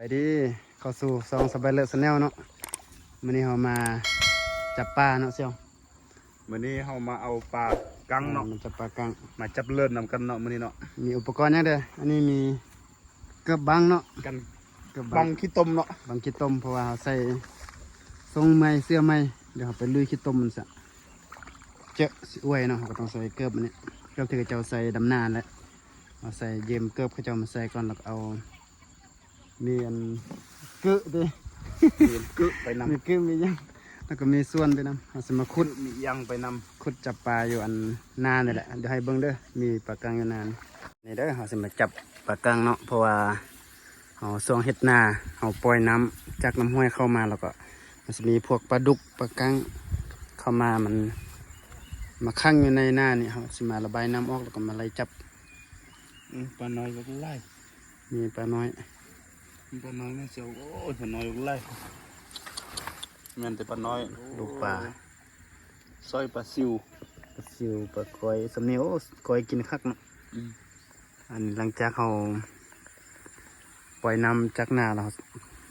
ສະບາຍດີ ເຂົ້າສູ່ຊ່ອງສະບາຍເລີດແຊນແນວເນາະ. ມື້ນີ້ເຮົາມາຈັບປາເນາະສ່ຽວ. ມື້ນີ້ເຮົາມາເອົາປາກັງເນາະ ມາຈັບປາກັງ ມາຈັບເລີນນຳກັນເນາະມື້ນີ້ເນາະ. ມີອຸປະກອນຫຍັງແດ່? ອັນນີ້ມີເກີບບັງເນາະ ກັນ ເກີບບັງ ບັງຂີ້ຕົມເນາະ ບັງຂີ້ຕົມ ເພາະວ່າເຮົາໃສ່ຊົງໃໝ່ ເສື້ອໃໝ່. ດຽວເຮົາໄປລຸຍຂີ້ຕົມມັນຊະ ເຈີະຊິອວຍເນາະ. ເຮົາກໍຕ້ອງໃສ່ເກີບອັນນີ້ ເກີບທີ່ເຂົາເຈົ້າໃສ່ດຳນາແຫຼະ. ເຮົາໃສ່ຢືມເກີບເຂົາເຈົ້າມາໃສ່ກ່ອນ ແລ້ວກໍເອົາ ມີອັນ ເກີບເດ້ ມີເກີບໄປນຳ ມີເກີບມີຫຍັງ ແລ້ວກໍມີສ່ວນໄປນຳ. ເຮົາຊິມາຂຸດ ມີຫຍັງໄປນຳ ຂຸດຈັບປາຢູ່ອັນນານີ້ແຫຼະ. ດຽວໃຫ້ເບິ່ງເດີ ມີປາກັງຢູ່ນານີ້ເດີ. ເຮົາຊິມາຈັບປາກັງເນາະ ເພາະວ່າເຮົາຊ່ວງເຮັດນາ ເຮົາປ່ອຍນ້ຳຈາກນ້ຳຫ້ວຍເຂົ້າມາ ແລ້ວກໍມັນຊິມີພວກປາດຸກປາກັງເຂົ້າມາ ມັນມາຂັງຢູ່ໃນນານີ້. ເຮົາຊິມາລະບາຍນ້ຳອອກ ແລ້ວກໍມາໄລ່ຈັບ. ອືມ ປານ້ອຍກໍຫຼາຍ ມີປານ້ອຍ ມີປານ້ອຍແມ່ນເຊວ. ໂອ້ຍ ປານ້ອຍກໍຫຼາຍ ແມ່ນແຕ່ປານ້ອຍ. ໂອ້ ລູກປາ ສ້ອຍປາຊິວ ປາຊິວ ປາກ້ອຍ ສ່ຳນີ້. ໂອ້ ກ້ອຍກິນຄັກເນາະ. ອືມ ອັນຫຼັງຈາກເຮົາປ່ອຍນ້ຳຈາກນາແລ້ວ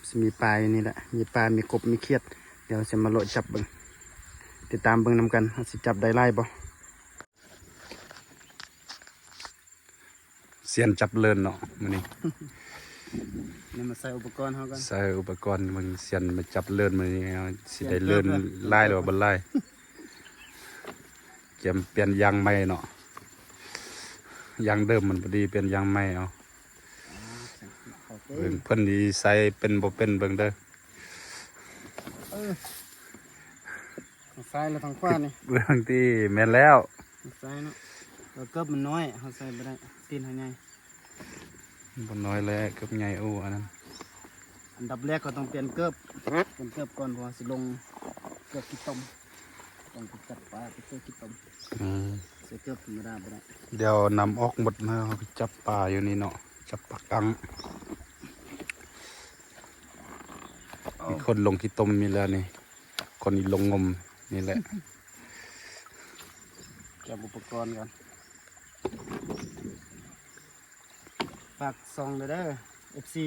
ຊິມີປາຢູ່ນີ້ແຫຼະ ມີປາ ມີກົບ ມີຂຽດ. ດຽວຊິມາເລາະຈັບເບິ່ງ ຕິດຕາມເບິ່ງນຳກັນ ເຮົາຊິຈັບໄດ້ຫຼາຍບໍ່. ຊຽນຈັບເລີນເນາະມື້ນີ້ ນີ້ມາໃສ່ອຸປະກອນເຮົາກ່ອນ ໃສ່ອຸປະກອນເບິ່ງ. ຊຽນມາຈັບເລີນມື້ນີ້ ເຮົາຊິໄດ້ເລີນຫຼາຍຫຼືວ່າບໍ່ຫຼາຍ. ກຽມປ່ຽນຢາງໃໝ່ເນາະ ຢາງເດີມມັນບໍ່ດີ ປ່ຽນຢາງໃໝ່ເອົາ. ເບິ່ງເພິ່ນຊິໃສ່ເປັນບໍ່ເປັນ ເບິ່ງເດີ. ເອີ ທາງຊ້າຍ ຫຼື ທາງຂວານີ້? ເບິ່ງຕິ ແມ່ນແລ້ວ ທາງຊ້າຍເນາະ. ເອີ ເກີບມັນນ້ອຍ ເຮົາໃສ່ບໍ່ໄດ້ ຕີນເຮົາໃຫຍ່. ບໍ່ນ້ອຍແຫຼະ ເກີບໃຫຍ່. ໂອ້ ອັນນັ້ນ ອັນດັບແລກເຮົາຕ້ອງປ່ຽນເກີບ ປ່ຽນເກີບກ່ອນ ເພາະວ່າຊິລົງເກືອກຂີ້ຕົມ ຕ້ອງໄປຈັບປາ ໄປເກີບຂີ້ຕົມ. ອືມ ໃສ່ເກີບທຳມະດາບໍ່ໄດ້. ດຽວນ້ຳອອກໝົດ ເຮົາໄປຈັບປາຢູ່ນີ້ເນາະ ຈັບປາກັງ. ມີຄົນລົງຂີ້ຕົມນີ້ແລ້ວນີ້ ຄົນນີ້ລົງງົມນີ້ແຫຼະ. ກຽມອຸປະກອນກ່ອນ. ຝາກຊ່ອງເດີ ເອັຟຊີ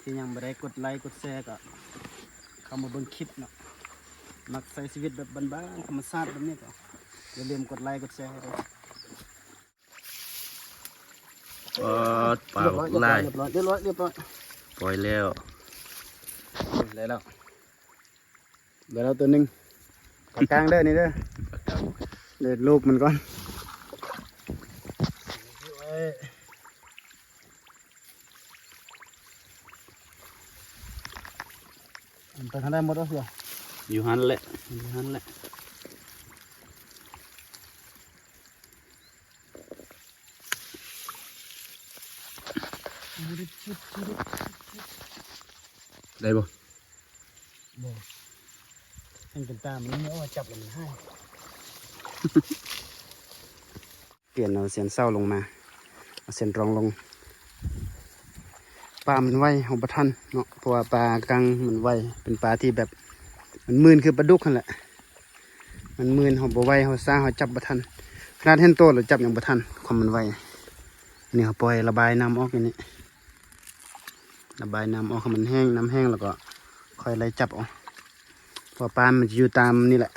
ທີ່ຍັງບໍ່ໄດ້ກົດໄລກົດແຊ ກໍເຂົ້າມາເບິ່ງຄລິບເນາະ. ມັກໃຊ້ຊີວິດແບບບ້ານໆ ທຳມະຊາດແບບນີ້ ກໍຢ່າລືມກົດໄລກົດແຊໃຫ້ເດີ. ປາດ ປາບັກຫຼາຍ. ຮຽບຮ້ອຍ ຮຽບຮ້ອຍ ຮຽບຮ້ອຍ ຮຽບຮ້ອຍ ປ່ອຍແລ້ວ ໄດ້ແລ້ວ ໄດ້ແລ້ວຕົວໜຶ່ງ. ປາກາງເດີນີ້ເດີ ປາກາງ ເດີລູກມັນກ່ອນ. ໄປທາງໃດໝົດວະ? ຢູ່ຫັ້ນແຫຼະ ຢູ່ຫັ້ນແຫຼະ. ໄດ້ບໍ່? ບໍ່ ເຫັນເປັນຕາມັນ ໂອ້ ຈັບແລ້ວມັນຫາຍ. ປ່ຽນເອົາເຊນເສົາລົງມາ ເອົາເຊນຕອງລົງ. ປາມັນໄວ ເຮົາບໍ່ທັນເນາະ ເພາະວ່າປາກັງມັນໄວ ເປັນປາທີ່ແບບ ມັນມື່ນຄືປາດຸກຫັ້ນແຫຼະ. ມັນມື່ນ ເຮົາບໍ່ໄວ ເຮົາຊ້າ ເຮົາຈັບບໍ່ທັນ. ຂະໜາດເຫັນໂຕແລ້ວຈັບຍັງບໍ່ທັນ ຄວາມມັນໄວ. ອັນນີ້ເຮົາປ່ອຍລະບາຍນ້ຳອອກ ອັນນີ້ລະບາຍນ້ຳອອກໃຫ້ມັນແຫ້ງ ນ້ຳແຫ້ງແລ້ວກໍຄ່ອຍໄລ່ຈັບເອົາ. ເພາະປາມັນຈະຢູ່ຕາມນີ້ແຫຼະ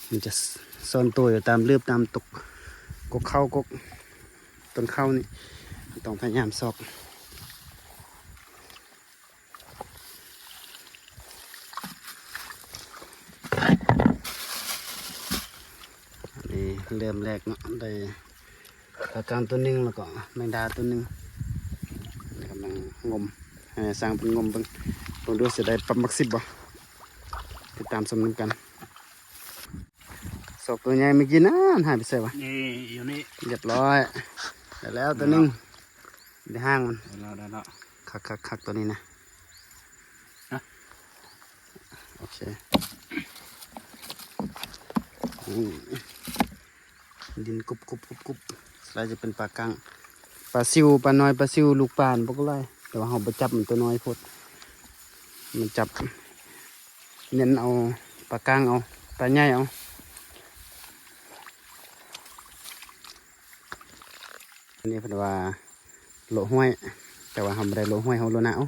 ມັນຈະ ຊ- ຊ່ອນຕົວຢູ່ຕາມລືບ ຕາມຕົກ ກົກເຂົ້າ ກົກ ຕົ້ນເຂົ້ານີ້ ຕ້ອງພະຍາຍາມຊອກ. ອັນນີ້ເລີ່ມແລກເນາະ ໄດ້ປາກາງຕົວໜຶ່ງ ແລ້ວກໍແມງດາຕົວໜຶ່ງ ກຳລັງງົມ ໃຫ້ຊ່າງເພິ່ນງົມເບິ່ງ ເບິ່ງດູຊິໄດ້ປາໝາກສິບບໍ່. ຕິດຕາມຊົມນຳກັນ. ສອງຕົວໃຫຍ່ເມື່ອກີ້ນັ້ນຫາຍໄປໃສວະ? ນີ້ຢູ່ນີ້ ຮຽບຮ້ອຍ ໄດ້ແລ້ວຕົວໜຶ່ງ. ໄດ້ຫາງມັນ ໄດ້ແລ້ວ ໄດ້ແລ້ວ. ຄັກໆໆ ຕົວນີ້ນະ ຮະ ໂອເຄ. ອືມ ດິນກຸບໆໆ ສ່ວນຫຼາຍຈະເປັນປາກັງ ປາຊິວ ປານ້ອຍ ປາຊິວ ລູກປານບໍ່ຫຼາຍ ແຕ່ວ່າເຮົາບໍ່ຈັບ ມັນຕົວນ້ອຍໂພດ ມັນຈັບ ເນັ້ນເອົາປາກາງເອົາ ປາໃຫຍ່ເອົາ. ອັນນີ້ເພິ່ນວ່າໂລະຫ້ວຍ ແຕ່ວ່າເຮົາບໍ່ໄດ້ໂລະຫ້ວຍ ເຮົາໂລະນາເອົາ.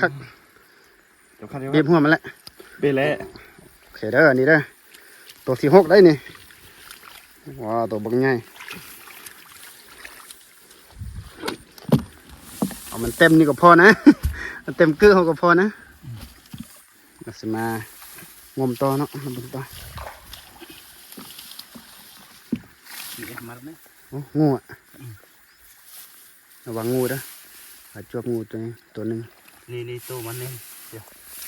ຄັກໆ ສຳຄັນ ບີບຫົວມັນແຫຼະ ເບແຫຼະ. ໂອເຄເດີ ນີ້ເດີ ໂຕທີຫົກໄດ້ນີ້. ວ້າວ ໂຕບັກໃຫຍ່. ເອົາມັນເຕັມນີ້ກໍພໍນະ ມັນເຕັມກື້ເຮົາກໍພໍນະ. ລາວຊິມາງົມຕໍ່ເນາະ ມາເບິ່ງຕໍ່. ໂອ້ ງູອະ ອືມ ລະວັງງູເດີ ຫາຈວບງູໂຕນີ້ໂຕໜຶ່ງ. ນີ້ໆ ໂຕມັນນີ້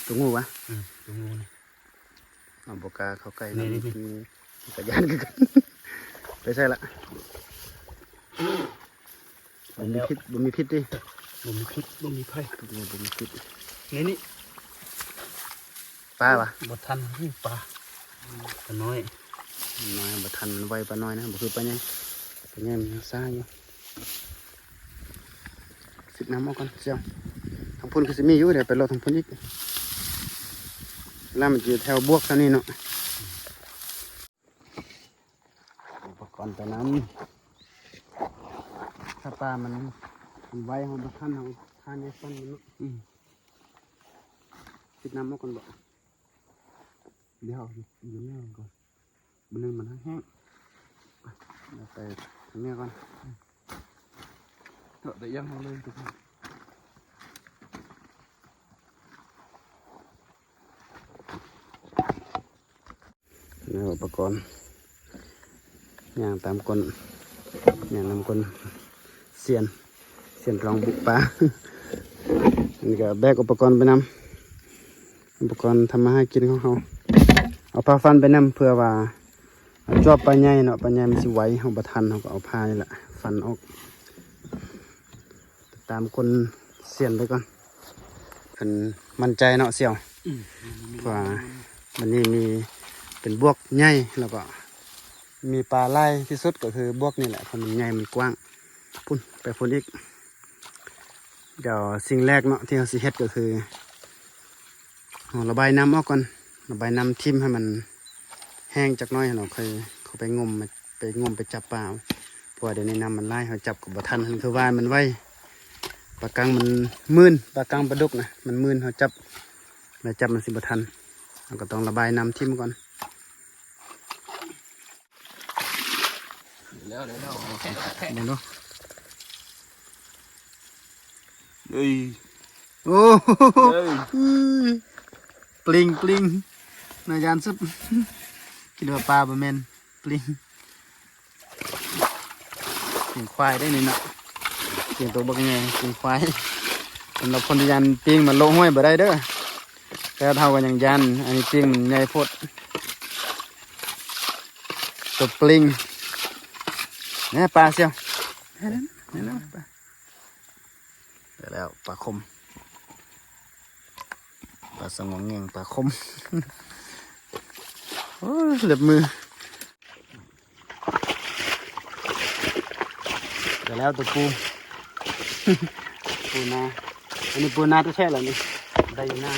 ໂຕງູຫວາ? ອືມ ໂຕງູນີ້. ເຮົາບໍ່ກ້າເຂົ້າໃກ້ ນີ້ໆ ມັນມີ ມັນກະຢ້ານຄືກັນ. ໄປໃສລະ? ບໍ່ມີພິດ ບໍ່ມີພິດຕິ? ບໍ່ມີພິດ ບໍ່ມີໄພ ບໍ່ມີພິດ. ນີ້ໆ ປາຫວາ? ບໍ່ທັນ ປາ ປານ້ອຍ ນ້ອຍ ບໍ່ທັນ ມັນໄວປານ້ອຍນະ ບໍ່ຄືປາໃຫຍ່. ປາໃຫຍ່ມັນຍັງຊ້າຢູ່. ຊິດນ້ຳອອກກ່ອນສ່ຽວ. ທາງພຸ້ນຄືຊິມີຢູ່ ດຽວໄປເລາະທາງພຸ້ນອີກ. ນ້ຳມັນຈະຢູ່ແຖວບວກແຖວນີ້ເນາະ. ອຸປະກອນໄປນຳ ຖ້າປາມັນ ມັນໄວ ເຮົາບໍ່ທັນ ເຮົາທານໃນຟັນມັນເນາະ. ອືມ ຊິດນ້ຳອອກກ່ອນບໍ? ດຽວ ຢູ່ແນວກ່ອນ ບາດໜຶ່ງມັນແຫ້ງ. ໄປ ໄປທາງນີ້ກ່ອນ ເທາະໄດ້ຢ່າງເຮົາເລີຍທຸກຄົນ. ແນວອຸປະກອນ ຍ່າງຕາມກົ້ນ ຍ່າງນຳກົ້ນ ຊຽນ ຊຽນລອງບຸກປ່າ. ອັນນີ້ກໍແບກອຸປະກອນໄປນຳ ອຸປະກອນທຳມາຫາກິນຂອງເຮົາ. ເອົາຜ້າຟັນໄປນຳ ເພື່ອວ່າເອົາຈວບປາໃຫຍ່ເນາະ ປາໃຫຍ່ມັນຊິໄວ ເຮົາບໍ່ທັນ ເຮົາກໍເອົາຜ້ານີ້ແຫຼະຟັນອອກ. ຕາມກົ້ນຊຽນໄປກ່ອນ ເພິ່ນໝັ້ນໃຈເນາະສ່ຽວ. ອືມ ເພາະວ່າມັນນີ້ມີເປັນບວກໃຫຍ່ ແລ້ວກໍມີປາຫຼາຍທີ່ສຸດກໍຄືບວກນີ້ແຫຼະ ເພາະມັນໃຫຍ່ມັນກວ້າງ. ພຸ້ນ ໄປພຸ້ນອີກ. ດຽວສິ່ງແລກເນາະ ທີ່ເຮົາຊິເຮັດກໍຄື ເຮົາລະບາຍນ້ຳອອກກ່ອນ ລະບາຍນ້ຳຖິ້ມໃຫ້ມັນແຫ້ງຈັກໜ້ອຍ ເຮົາຄ່ອຍເຂົ້າໄປງົມ ໄປງົມໄປຈັບປາເອົາ. ເພາະວ່າດຽວນີ້ນ້ຳມັນຫຼາຍ ເຮົາຈັບກໍບໍ່ທັນ ຄືວ່າມັນໄວ ປາກັງມັນມື່ນ ປາກັງປາດຸກນະ ມັນມື່ນ ເຮົາຈັບ ເວລາຈັບມັນຊິບໍ່ທັນ ເຮົາກໍຕ້ອງລະບາຍນ້ຳຖິ້ມກ່ອນ. ແລ້ ເບິ່ງດູ ເອີຍ ໂອ້ ເອີຍ ປລິງ ປລິງ ໜ້າຢ້ານສຸດ ຄິດວ່າປາ ບໍ່ແມ່ນ ປລິງ ປີງຄວາຍໄດ໋ນີ້ເນາະ ປີງໂຕບັກໃຫຍ່ ປີງຄວາຍ ສຳລັບຄົນທີ່ຢ້ານປີງມັນໂລະຫ້ວຍບໍ່ໄດ້ເດີ ແຕ່ເຮົາກໍຍັງຢ້ານ ອັນນີ້ປີງມັນໃຫຍ່ໂພດ ໂຕປລິງ ແນ່ປາສ່ຽວ ໄດ້ແລ້ວ ໄດ້ແລ້ວ ປາ ໄດ້ແລ້ວ ປາຂົມ ປາສະຫງອງແງງ ປາຂົມ ໂອ້ຍ ເລັບມື ໄດ້ແລ້ວໂຕປູ ປູນາ ອັນນີ້ປູນາແທ້ໆລະນີ້ ໄດ້ຢູ່ນາ.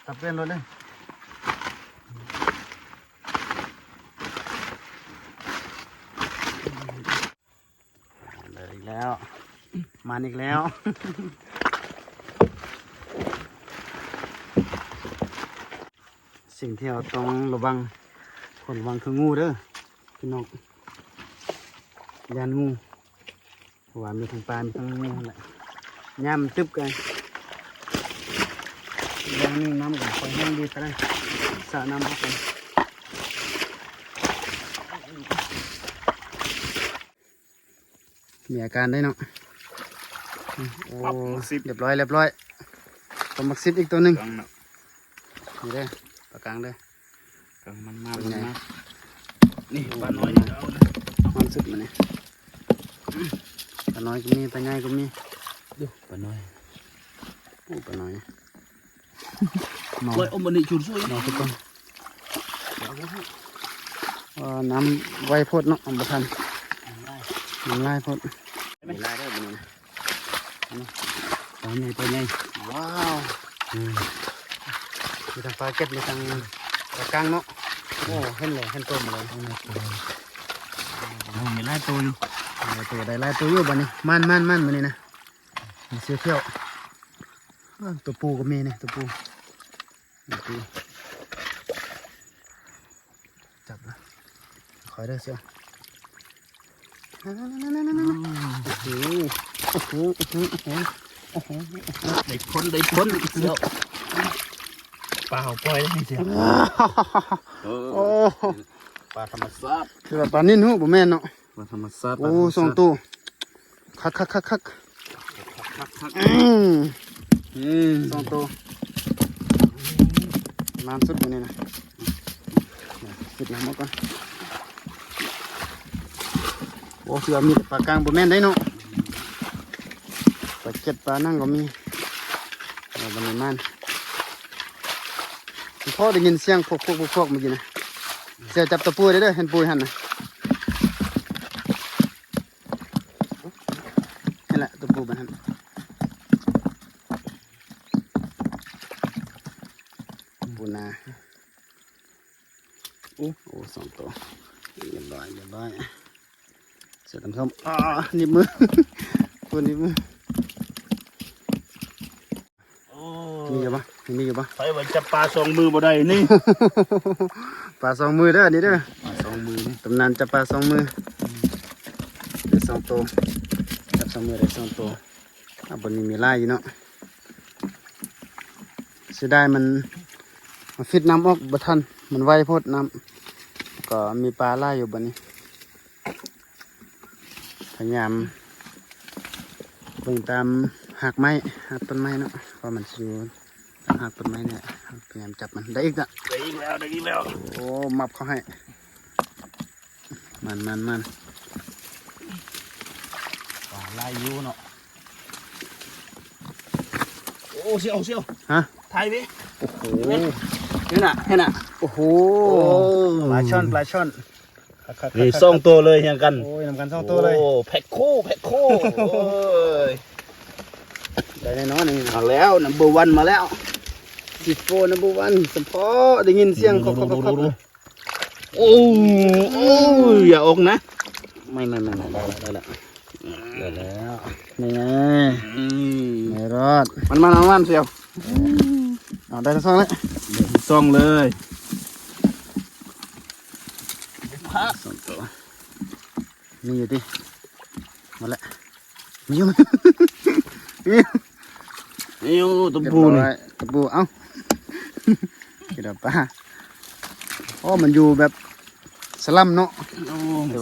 ຕັບເປັນໂລດເດ້ ໄດ້ອີກແລ້ວ ມາອີກແລ້ວ ສິ່ງທີ່ເຮົາຕ້ອງລະວັງ ຄວນລະວັງຄືງູເດີພີ່ນ້ອງ ຢ້ານງູ. ເພາະວ່າມີທັງປາ ມີທັງງູຫັ້ນແຫຼະ ຍາມມັນຕຶບກັນ ຢ່າງໜຶ່ງນ້ຳກໍຄ່ອຍແຫ້ງດີປານໃດ ສະນ້ຳອອກກ່ອນ ມີອາການໄດ້ເນາະ ໂອ້ ປັບໝາກສິບ ລຽບຮ້ອຍ ລຽບຮ້ອຍ ປາໝາກສິບອີກໂຕໜຶ່ງ ນີ້ເດີ ປາກາງເດີ ກຳລັງມາ ມັນມາ ມັນມາ ນີ້ ໂອ້ ປານ້ອຍນີ້ກໍເອົານະ ມັນສຸດມານີ້ ປານ້ອຍກໍມີ ປາໃຫຍ່ກໍມີ ດູປານ້ອຍ ໂອ້ ປານ້ອຍ ນ້ອຍ ໂອ້ຍ ອັນນີ້ຊຸນສຸຍ ນ້ອຍຄືກັນ ເອີ ນ້ຳໄວໂພດເນາະ ບໍ່ທັນ ນ້ຳຫຼາຍ ນ້ຳຫຼາຍໂພດ ມີຫຼາຍເດີມື້ນີ້ນະ ປາໃຫຍ່ ປາໃຫຍ່ ວ້າວ ອືມ ມີທັງປາເກັດ ມີທັງປາກັງເນາະ ໂອ້ ເຫັນເລີຍ ເຫັນໂຕມາເລີຍ ເອົາ ມີຫຼາຍໂຕຢູ່ ຫຼາຍໂຕ ໄດ້ຫຼາຍໂຕຢູ່ບັດນີ້ ໝານໆໆ ມື້ນີ້ນະ ມີເສືອຂຽວ ເອີ ໂຕປູກໍມີນີ້ ໂຕປູ ໂຕປູ ຈັບລະ ຄ່ອຍເດີ ເສືອ ໂອ້ໂຫ ໂອ້ໂຫ ໂອ້ໂຫ ໂອ້ໂຫ ໄດ້ຜົນ ໄດ້ຜົນ ເສືອ ປາເຮົາປ່ອຍເດ້ ເສືອ ເອີ ໂອ້ ປາທຳມະຊາດ ຄືວ່າປານິນຫູ ບໍ່ແມ່ນເນາະ ປາທຳມະຊາດ ໂອ້ ປາທຳມະຊາດ ສອງໂຕ ຄັກໆໆໆ ຄັກໆໆ ອືມ ອືມ ສອງໂຕ ມັນສຸດມື້ນີ້ນະ ປິດນ້ຳອອກກ່ອນ ໂອ້ ຄືວ່າມີແຕ່ປາກາງ ບໍ່ແມ່ນໄດ໋ເນາະ ປາເກັດ ປາໜັງກໍມີ ເອົາບັດນີ້ມັນ ພໍໄດ້ຍິນສຽງພວກໆໆ ເມື່ອກີ້ນະ ເສືອຈັບຕົວປູໄດ້ເດີ ເຫັນປູຢູ່ຫັ້ນນະ. ຫັ້ນແຫຼະ ຕົວປູມັນຫັ້ນ ປູນາ ໂອ້ ໂອ້ ສອງໂຕ ລຽບຮ້ອຍ ລຽບຮ້ອຍ ເສືອຕຳສົ້ມ ອາ ໜີບມື ປູໜີບມື. ໂອ້ ມີຢູ່ບໍ່? ມີຢູ່ບໍ່? ໃຜວ່າຈັບປາສອງມືບໍ່ໄດ້ນີ້ ປາສອງມືເດີ ນີ້ເດີ ປາສອງມືນີ້ ຕຳນານຈັບປາສອງມື ອືມ ໄດ້ສອງໂຕ ຈັບສອງມືໄດ້ສອງໂຕ ອາ ບ່ອນນີ້ມີຫຼາຍຢູ່ເນາະ ເສຍດາຍມັນ ມາຟິດນ້ຳອອກບໍ່ທັນ ມັນໄວໂພດນ້ຳ ກໍມີປາຫຼາຍຢູ່ບ່ອນນີ້. ພະຍາຍາມເບິ່ງຕາມຮາກໄມ້ ຮາກຕົ້ນໄມ້ເນາະ ວ່າມັນຊິຢູ່ຕາມຮາກຕົ້ນໄມ້ນີ້ແຫຼະ ພະຍາຍາມຈັບມັນ ໄດ້ອີກລະ ໄດ້ອີກແລ້ວ ໄດ້ອີກແລ້ວ ໂອ້ ມັບເຂົ້າໃຫ້ ມັນໆໆ ປາຫຼາຍຢູ່ເນາະ ໂອ້ ສ່ຽວ ສ່ຽວ ຮະ ຖ່າຍເວີ ໂອ້ໂຫ ເຫັນນະ ເຫັນນະ ໂອ້ໂຫ ໂອ້ ປາຊ່ອນ ປາຊ່ອນ ຄັກໆໆໆ ນີ້ສອງໂຕເລີຍຮຽງກັນ ໂອ້ຍ ນຳກັນສອງໂຕເລີຍ ໂອ້ ແພັກຄູ່ ແພັກຄູ່ ໂອ້ຍ ໄດ້ແນ່ນອນນີ້ ມາແລ້ວ ນຳເບີວັນມາແລ້ວ ຊີໂຟ ນຳເບີວັນ ສຳພໍໄດ້ຍິນສຽງ ໂອ້ ໂອ້ຍ ຢ່າອອກນະ ໄມ່ໆໆໆ ໄດ້ແລ້ວ ໄດ້ແລ້ວ ໄດ້ແລ້ວ. ນີ້ໄງ ອືມ ໄດ້ລອດ ມັນມານຳມັນສ່ຽວ ເອົາໄດ້ທັງສອງແລ້ວ ໄດ້ທັງສອງເລີຍ ສອງໂຕ ມີຢູ່ຕິ ໝົດແລ້ວ ມີຢູ່ ມີຢູ່ ມີຢູ່ ຕະປູນີ້ ຕະປູ ເອົ້າ ກິນເອົາປາ ໂອ້ ມັນຢູ່ແບບສະຫຼັ່ມເນາະ ໂອ້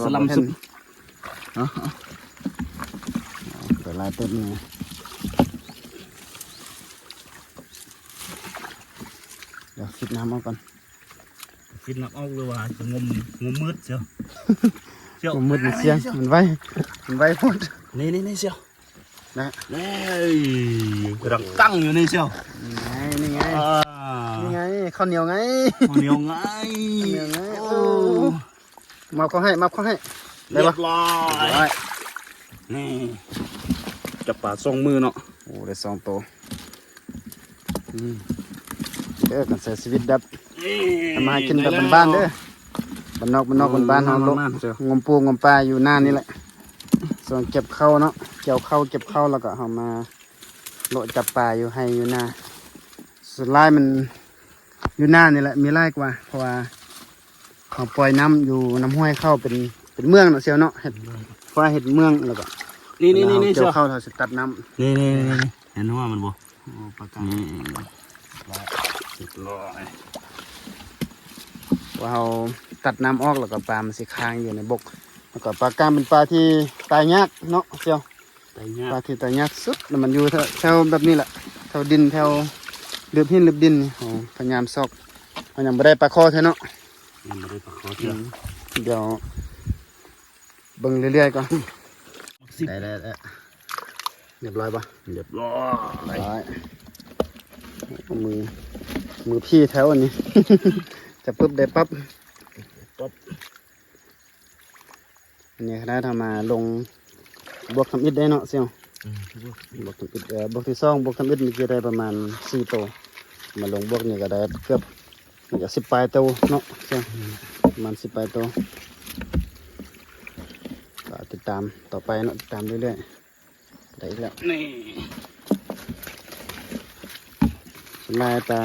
ສະຫຼັ່ມສຸດ ເນາະ ໄດ້ຫຼາຍເຕີບນີ້ ດຽວຟິດນ້ຳອອກກ່ອນ ຟິດນ້ຳອອກ ຫຼືວ່າຈະງົມ ງົມມືດສ່ຽວ ສ່ຽວ ງົມມືດມັນສ່ຽງ ມັນໄວ ມັນໄວໂພດ ນີ້ໆໆ ສ່ຽວ ນະ ນີ້ ກຳລັງຕັ້ງຢູ່ນີ້ສ່ຽວ ນີ້ໄງ ນີ້ໄງ ອ່າ ນີ້ໄງ ເຂົ້າໜຽວໄງ ເຂົ້າໜຽວໄງ ເຂົ້າໜຽວໄງ ໂອ້ ໂອ້ ມາບເຂົ້າໃຫ້ ມາບເຂົ້າໃຫ້ ໄດ້ບໍ່ ຮຽບຮ້ອຍ ຮຽບຮ້ອຍ ນີ້ ຈັບປາສອງມືເນາະ ໂອ້ ໄດ້ສອງໂຕ ອືມ ເດີ ການໃຊ້ຊີວິດແບບ ນີ້ ທຳມາຫາກິນແບບບ້ານໆເດີ ບ້ານນອກ ບ້ານນອກ ອືມ ບ້ານໆເຮົາ ບ້ານໆ ງົມປູງົມປາຢູ່ໜ້ານີ້ແຫຼະ ຊ່ວງເກັບເຂົ້າເນາະ ກ່ຽວເຂົ້າເກັບເຂົ້າ ແລ້ວກໍເຮົາມາເລາະຈັບປາຢູ່ໄຮ່ຢູ່ນາ ສ່ວນຫຼາຍມັນຢູ່ໜ້ານີ້ແຫຼະ ມີຫຼາຍກວ່າ ເພາະວ່າ ເຮົາປ່ອຍນ້ຳຢູ່ນ້ຳຫ້ວຍເຂົ້າເປັນ ເປັນເມືອງເນາະສ່ຽວເນາະ ເຮັດ ເມືອງ ເພາະວ່າເຮັດເມືອງ ແລ້ວກໍ ນີ້ໆໆ ເວລາເຮົາກ່ຽວເຂົ້າ ເຮົາຊິຕັດນ້ຳ ນີ້ໆໆ ເຫັນຫົວມັນບໍ່ ໂອ້ ປາການ ນີ້ ຮຽບຮ້ອຍ ພໍເຮົາຕັດນ້ຳອອກ ແລ້ວກໍປາມັນຊິຄ້າງຢູ່ໃນບົກ ແລ້ວກໍປາການເປັນປາທີ່ຕາຍຍາກເນາະສ່ຽວ ຕາຍຍາກ ປາທີ່ຕາຍຍາກສຸດ ແລ້ວມັນຢູ່ແຖວ ແຖວແບບນີ້ແຫຼະ ແຖວດິນ ແຖວລືບຫີນລືບດິນນີ້ ເຮົາພະຍາຍາມຊອກ ເຮົາຍັງບໍ່ໄດ້ປາຄໍເທື່ອເນາະ ຍັງບໍ່ໄດ້ປາຄໍເທື່ອ ອືມ ດຽວເບິ່ງເລື້ອຍໆກ່ອນ ສິບ ໄດ້ແລ້ວ ຮຽບຮ້ອຍບໍ່ ຮຽບຮ້ອຍ ຮຽບຮ້ອຍ ມື ມືພີ້ແຖວອັນນີ້ ຈັບປຶບໄດ້ປັບ ປັບ ອັນນີ້ຂະໜາດເຮົາມາລົງບວກທຳອິດໄດ້ເນາະສ່ຽວ ອືມ ບວກທຳອິດ ເອີ ບວກທີສອງ ບວກທຳອິດນີ້ຈະໄດ້ປະມານສີ່ໂຕ ມາລົງບວກນີ້ກໍໄດ້ເກືອບ ມັນກໍສິບປາຍໂຕເນາະ ອືມ ປະມານສິບປາຍໂຕ ກໍຕິດຕາມຕໍ່ໄປເນາະ ຕິດຕາມເລື້ອຍໆ ໄດ້ອີກແລ້ວ ນີ້ ສ່ວນຫຼາຍປາ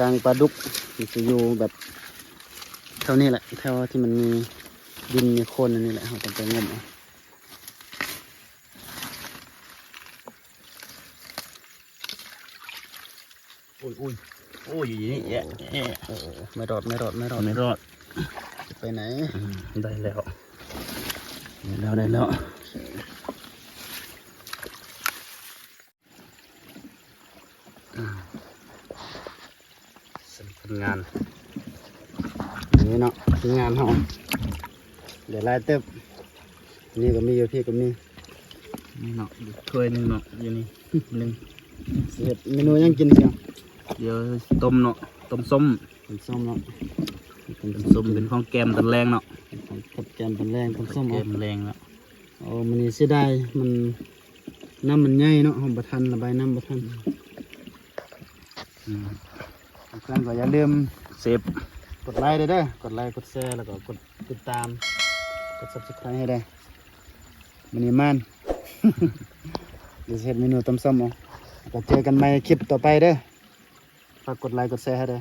ກາງປາດຸກ ມັນຊິຢູ່ແບບແຖວນີ້ແຫຼະ ແຖວທີ່ມັນມີດິນມີໂຄນອັນນີ້ແຫຼະ ເຮົາຕ້ອງໄປງົມເອົາ. ໂອ້ຍ ໂອ້ຍ ໂອ້ຍ ຢູ່ນີ້ ແອະ ແອະ ເອີ ເອີ ເອີ ໄມ່ລອດ ໄມ່ລອດ ໄມ່ລອດ ໄມ່ລອດ ຈະໄປໄຫນ? ອືມ ໄດ້ແລ້ວ ໄດ້ແລ້ວ ໄດ້ແລ້ວ ອືມ ສ່ຳຜົນງານ ນີ້ເນາະ ຜົນງານເຮົາ ໄດ້ຫຼາຍເຕີບ ນີ້ກໍມີ ຢູ່ພີ້ກໍມີ ນີ້ເນາະ ຖ້ວຍໜຶ່ງເນາະ ຢູ່ນີ້ໜຶ່ງ ຊິເຮັດເມນູຫຍັງກິນຊຽວ? ດຽວຕົ້ມເນາະ ຕົ້ມສົ້ມ ຕົ້ມສົ້ມເນາະ ຕົ້ມສົ້ມ ຕົ້ມສົ້ມກິນ ເປັນຂອງແກ້ມຕອນແລງເນາະ ເປັນຂອງກັບແກ້ມຕອນແລງ ຕົ້ມສົ້ມ ກັບແກ້ມແລງເນາະ ໂອ້ ມື້ນີ້ເສຍດາຍມັນ ນ້ຳມັນໃຫຍ່ເນາະ ເຮົາບໍ່ທັນ ລະບາຍນ້ຳບໍ່ທັນ ອືມ ອືມ ທຸກທ່ານກໍຢ່າລືມເຊບ ກົດໄລເດີ ກົດໄລ ກົດແຊ ແລ້ວກໍກົດຕິດຕາມ ກົດ Subscribe ໃຫ້ເດີ ມື້ນີ້ໝານ ດຽວຊິເຮັດເມນູຕົ້ມສົ້ມເອົາ ກໍເຈີກັນໃໝ່ຄລິບຕໍ່ໄປເດີ ຝາກກົດໄລ ກົດແຊໃຫ້ເດີ.